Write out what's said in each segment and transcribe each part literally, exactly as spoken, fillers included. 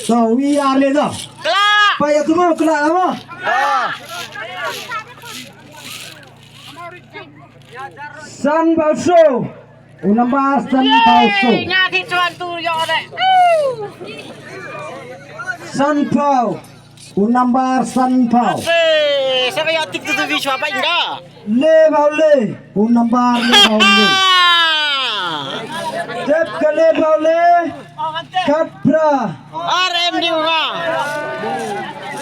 To, wi ar le to. Kla. Peit ïa tu mo, kla mo. San phaw so. U nambar san phaw so. Nga ti tuan tu yo de. San phaw. U nambar san phaw. Sa ka yo tik tu tu wi shwa pa inda. Le phaw le. U nambar le phaw le. Dep ka le phaw le. Khat phra. Ar em di nga.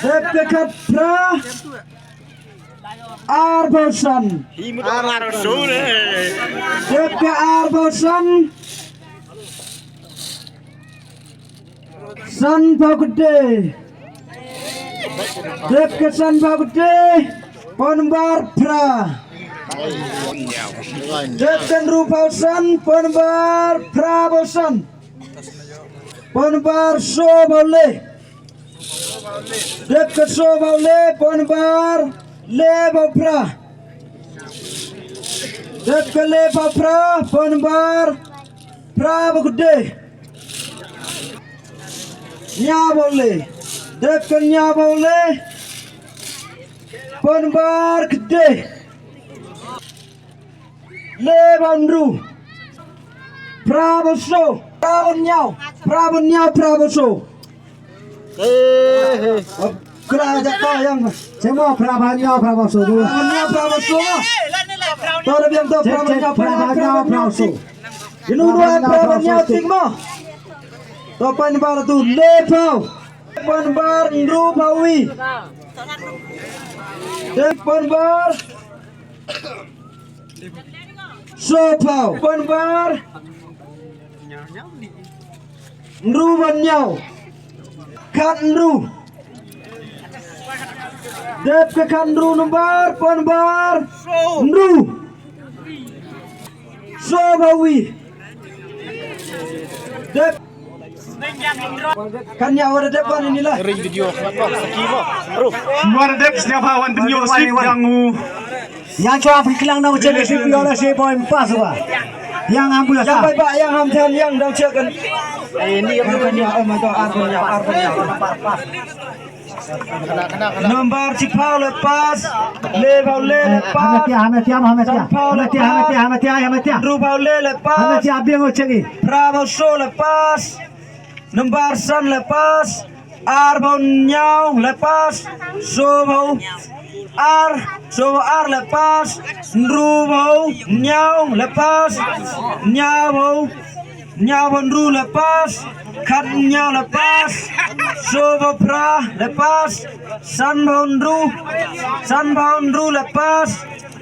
Dep ka khat phra. Ar phaw san. Ar phaw san. Dep ka ar phaw san. San phaw kdei. Dep ka san phaw kdei. Pon bar phra. Dep ka hynriew phaw san. Pon bar phra phaw san. Pon bar so phaw le. Dep ka so phaw le, pon bar le phaw phra. Dep ka le phaw phra, pon bar phra phaw kdei. Hynñiew phaw le. Dep ka hynñiew phaw le, pon bar kdei. Le phaw hynriew. Phra phaw so. Phra phaw hynñiew. Phra phaw hynñiew, phra phaw so. Kra ja ta yang. Semo phra phaw hynñiew, phra phaw so. Phra phaw hynñiew, phra phaw so. To da biang to phra phaw hynñiew, phra phaw hynñiew, phra phaw so. Inu dua phra phaw hynñiew tik mo. To pon bar tu le phaw. Pon bar hynriew phaw wi. Dep pon bar. So phaw. Pon bar. Hynriew phaw hynñiew. Khat hynriew. Dep ka khat hynriew nambar, pon bar. Hynriew. So phaw wi. Dep. Kan ïa wada dep wan ini lah. Ring video apa? Saki mo. Bro. Wada dep sniaw pha wan video sip yang u. Yang chwa phi klang na u chen sip yo la se boy pas wa. Yang am bula sa. Yang bai ba yang am than yang dang check kan. Eh, ini yang kan ïa, oh my God, ar phaw hynñiew, ar phaw hynñiew. Nambar chiphaw le pas, le phaw le le pas. Hametia, hametia, hametia. Chiphaw le pas. Hametia, hametia, hametia, hametia. Hynriew phaw le le pas. Hametia, biang o chengi. Phra phaw so le pas. Nambar san le pas. Ar phaw hynñiew le pas. So phaw ar, so phaw ar le pas. Hynriew phaw hynñiew le pas. Hynñiew phaw Hynñiew phaw hynriew le pas, khat hynñiew le pas, so phaw phra le pas, san phaw hynriew, san phaw hynriew le pas,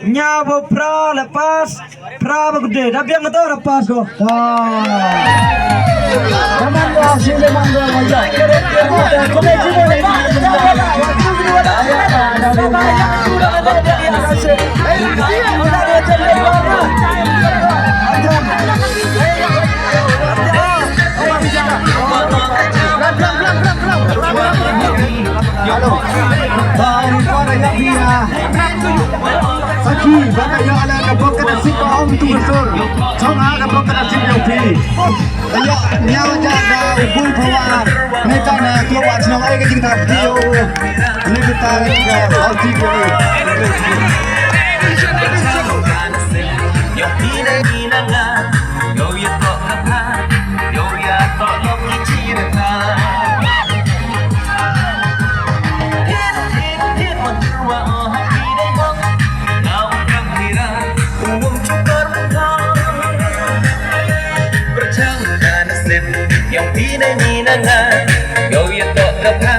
hynñiew phaw phra le pas, phra phaw kdei. Da biang kato da pas ko. Hello. Ba ri ko da ïa phi, ah, sakhi ba ka ïa la ka bok ka da sik ba ong tu sur. Chong ha ka bok ka da sik ïa phi. Ka ïa nia ja da u bul phawa. Ne ka na klo wa chnong ai ka jingta ti yo. Ne ka ta ka hau ti ko. Ïa phi ne ngi na nga, yo ïa tok ka pha,